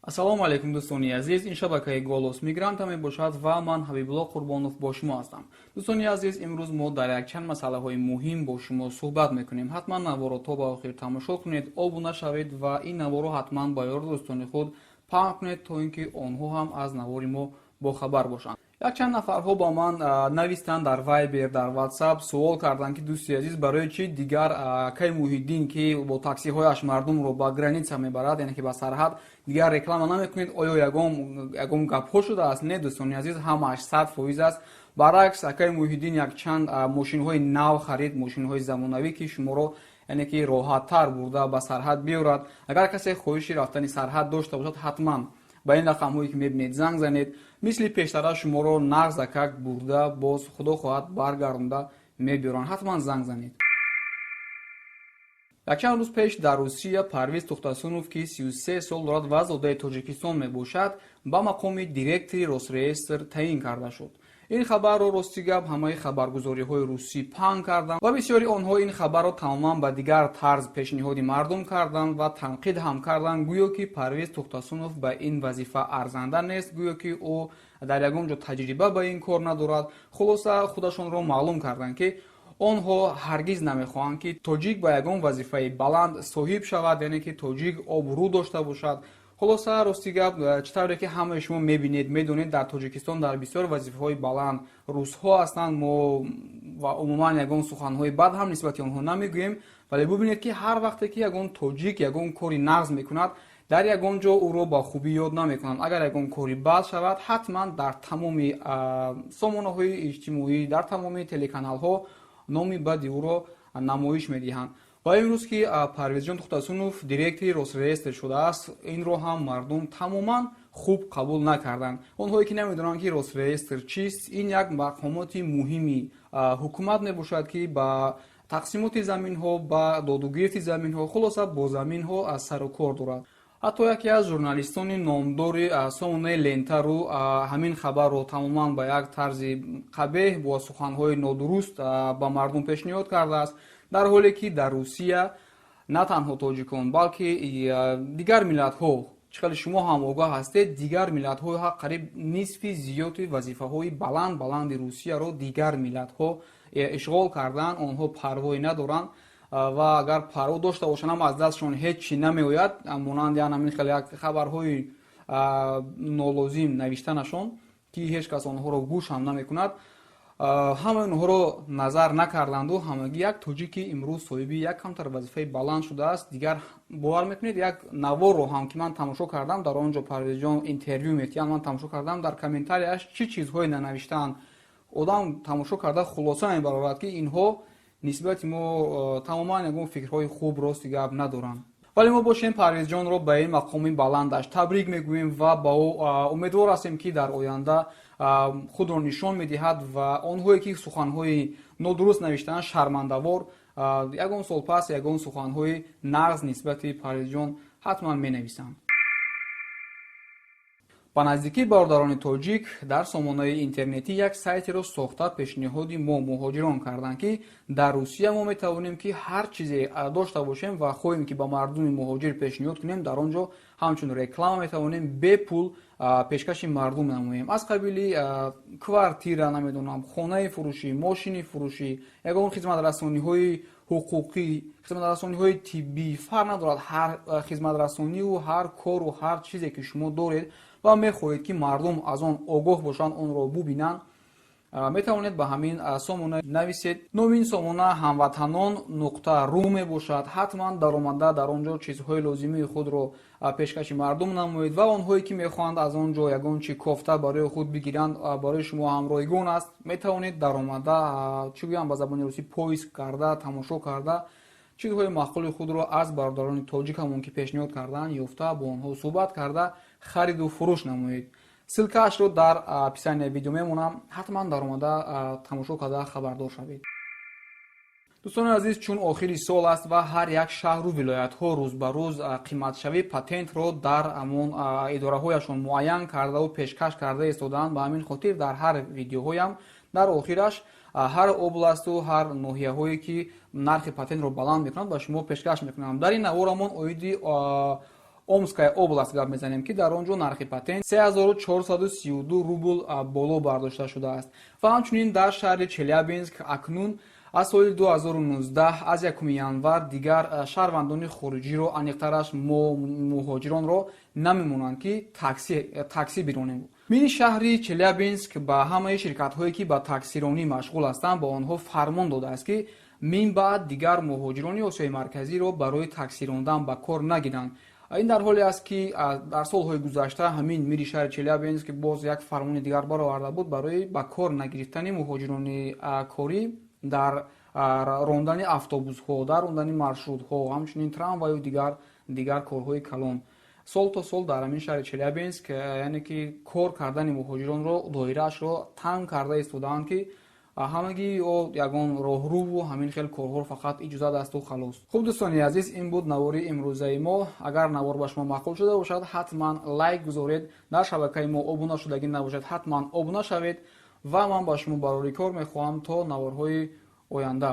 Ассалому алайкум, дӯстони азиз! Ин шабакаи «Голос мигранта» мебошад ва ман, Ҳабибулло Қурбонов, бо шумо ҳастам. Дӯстони азиз, имрӯз мо дар якчанд масъалаҳои муҳим бо шумо суҳбат мекунем. Ҳатман наворо то ба охир тамошо кунед, обуна шавед ва ин наворо ҳатман ба ёру дӯстони худ паҳн кунед, то ин ки онҳо ҳам аз навори мо бохабар бошанд. Якчанд нафарҳо ба ман навистанд дар Вайбер, дар Ватсап, суол карданд, ки дӯсти азиз, барои чӣ дигар акаи Муҳиддин, ки бо таксиҳояш мардумро ба граница мебарад, яъне ки ба сарҳад, дигар реклама намекунед? Оё ягон гапҳо шудааст? Не, дӯстони азиз, ҳамааш 100% аст. Баръакс, акаи Муҳиддин якчанд мошинҳои нав харид, мошинҳои замонавӣ, ки шуморо, яъне ки роҳаттар бурда ба сарҳад биёрад. Агар касе хоҳиши рафтани сарҳад дошта бошад, ҳатман ба ин рақамҳое, ки мебинед, занг занед. Мисли пештара шуморо нағзакак бурда, боз, худо хоҳад, баргардонда мебиёранд. Ҳатман занг занед. Якчанд рӯз пеш дар Русия Парвиз Тухтасунов, ки 33 сол дорад ва зодаи Тоҷикистон мебошад, ба мақоми директори Росреестр таъин карда шуд. Ин хабарро, рости гап, ҳамаи хабаргузориҳои русӣ паҳн карданд ва бисёри онҳо ин хабарро тамоман ба дигар тарз пешниҳоди мардум карданд ва танқид ҳам карданд, гӯё ки Парвиз Тухтасунов ба ин вазифа арзанда нест, гӯё ки ӯ дар ягон ҷо таҷриба ба ин кор надорад. Хулоса, худашонро маълум карданд, ки онҳо ҳаргиз намехоҳанд, ки тоҷик ба ягон вазифаи баланд соҳиб шавад, яъне ки тоҷик обрӯ дошта бошад. Хулоса, рости гап, чӣ тавре ки ҳамаи шумо мебинед, медонед, дар Тоҷикистон дар бисёр вазифаҳои баланд русҳо ҳастанд. Мо ва умуман ягон суханҳои бад ҳам нисбати онҳо намегӯем, вале бубинед, ки ҳар вақте ки ягон тоҷик ягон кори нағз мекунад, дар ягон ҷо ӯро ба хубӣ ёд намекунанд. Агар ягон кори бад шавад, ҳатман дар тамоми сомонаҳои иҷтимоӣ, дар тамоми телеканалҳо номи бади ӯро намоиш медиҳанд. Ва имрӯз ки Парвезҷон Тухтасунов директори Росреестр шудааст, инро ҳам мардум тамоман хуб қабул накарданд. Онҳое ки намедонанд, ки Росреестр чист, ин як мақомоти муҳими ҳукумат мебошад, ки ба тақсимоти заминҳо, ба додугирифти заминҳо, хулоса, бо заминҳо аз сару кор дорад. Ҳатто яке аз журналистони номдори сомонаи Лентару ҳамин хабарро тамоман ба як тарзи қабеҳ, бо суханҳои нодуруст ба мардум пешниҳод кардааст, дар ҳоле ки дар Русия на танҳо тоҷикон, балки дигар миллатҳо, чӣ хеле шумо ҳам огоҳ ҳастед, дигар миллатҳо, қариб нисфи зиёди вазифаҳои баланд баланди Русияро дигар миллатҳо ишғол карданд. Онҳо парвое надоранд ва агар парво дошта бошанд ҳам, аз дастшон ҳеҷ чӣ намеояд, монанди ҳамин хеле як хабарҳои нолозим навиштанашон, ки ҳеҷ кас онҳоро гӯш ҳам намекунад. Ҳамаи онҳоро назар накарданду ҳамагӣ як тоҷики имрӯз соҳиби як камтар вазифаи баланд шудааст. Дигар бовар мекунед, як наворро ҳам ки ман тамошо кардам, дар он ҷо Парвезҷон интервю метиҳанд, ман тамошо кардам, дар комментарияш чӣ чизҳое нанавиштаанд. Одам тамошо карда хулоса мебарорад, ки инҳо нисбати мо тамоман ягон фикрҳои хуб, рости гап, надоранд. Вале мо бошем, Парвезҷонро ба ин мақоми баландаш табрик мегӯем ва ба ӯ умедвор ҳастем, ки дар оянда худро нишон медиҳад ва онҳое ки суханҳои нодуруст навиштаанд, шармандавор ягон сол пас ягон суханҳои нағз нисбати Парвезҷон ҳатман менависанд. Ба наздикӣ бародарони тоҷик дар сомонаи интернетӣ як сайтеро сохта пешниҳоди мо, муҳоҷирон, карданд, ки дар Русия мо метавонем, ки ҳар чизе дошта бошем ва хоҳем, ки ба мардуми муҳоҷир пешниҳод кунем, дар он ҷо ҳамчун реклама метавонем бепул пешкаши мардум намоем, аз қабили квартира, намедонам, хонаи фурӯшӣ, мошини фурӯшӣ, ягон хизматрасониҳои ҳуқуқӣ, хизматрасониҳои тиббӣ, фарқ надорад. Ҳар хизматрасониву ҳар кору ҳар чизе ки шумо доред ва мехоҳед, ки мардум аз он огоҳ бошанд, онро бубинанд, метавонед ба ҳамин сомона нависед. Номи ин сомона ҳамватанон.ру мебошад. Ҳатман даромада, дар он ҷо чизҳои лозимии худро пешкаши мардум намоед ва онҳое ки мехоҳанд аз он ҷо ягон чи кофта барои худ бигиранд, барои шумо ҳам ройгон аст. Метавонед даромада, чӣ гӯям ба забони русӣ, поиск карда, тамошо карда, чизҳои маъқули худро аз бародарони тоҷикамон, ки пешниҳод карданд, ёфта, бо онҳо суҳбат карда, хариду фурӯш намоед. Ссылкаашро дар описания видео мемонам. Ҳатман даромада, тамошо карда, хабардор шавед. Дӯстони азиз, чун охири сол аст ва ҳар як шаҳру вилоятҳо рӯз ба рӯз қиматшавии патентро дар ҳамон идораҳояшон муайян кардаву пешкаш карда истодаанд, ба ҳамин хотир дар ҳар видеоҳоям дар охираш ҳар областу ҳар ноҳияҳое ки нархи патентро баланд мекунанд, ба шумо пешкаш мекунам. Дар ин наворамон оиди Омская область гап мезанем, ки дар он ҷо нархи патент 3432 рубл боло бардошта шудааст. Ва ҳамчунин дар шаҳри Челябинск акнун аз соли 2019, аз 1 январ, дигар шаҳрвандони хориҷиро, аниқтараш мо муҳоҷиронро намемонанд, ки таксӣ биронем. Мири шаҳри Челябинск ба ҳамаи ширкатҳое, ки ба таксиронӣ машғул ҳастанд, ба онҳо фармон додааст, ки мин баъд дигар муҳоҷирони Осиёи Марказиро барои таксӣ рондан ба кор нагиранд. Ин дар ҳоле аст, ки дар солҳои гузашта ҳамин мири шаҳри Челябинск боз як фармони дигар бароварда буд барои ба кор нагирифтани муҳоҷирони корӣ дар рондани автобусҳо, дар рондани маршрутҳо, ҳамчунин трамваю дигар корҳои калон. Сол то сол дар ҳамин шаҳри Челябинск, яъне ки кор кардани муҳоҷиронро доираашро танг карда истодаанд, ки ҳамагӣ ё ягон роҳруву ҳамин хел корҳоро фақат иҷозат асту халос. Хуб, дӯстони азиз, ин буд навори имрӯзаи мо. Агар навор ба шумо маъқул шуда бошад, ҳатман лайк гузоред. Дар шабакаи мо обуна шудагӣ набошад, ҳатман обуна шавед. Ва ман ба шумо барори кор мехоҳам то наворҳои оянда.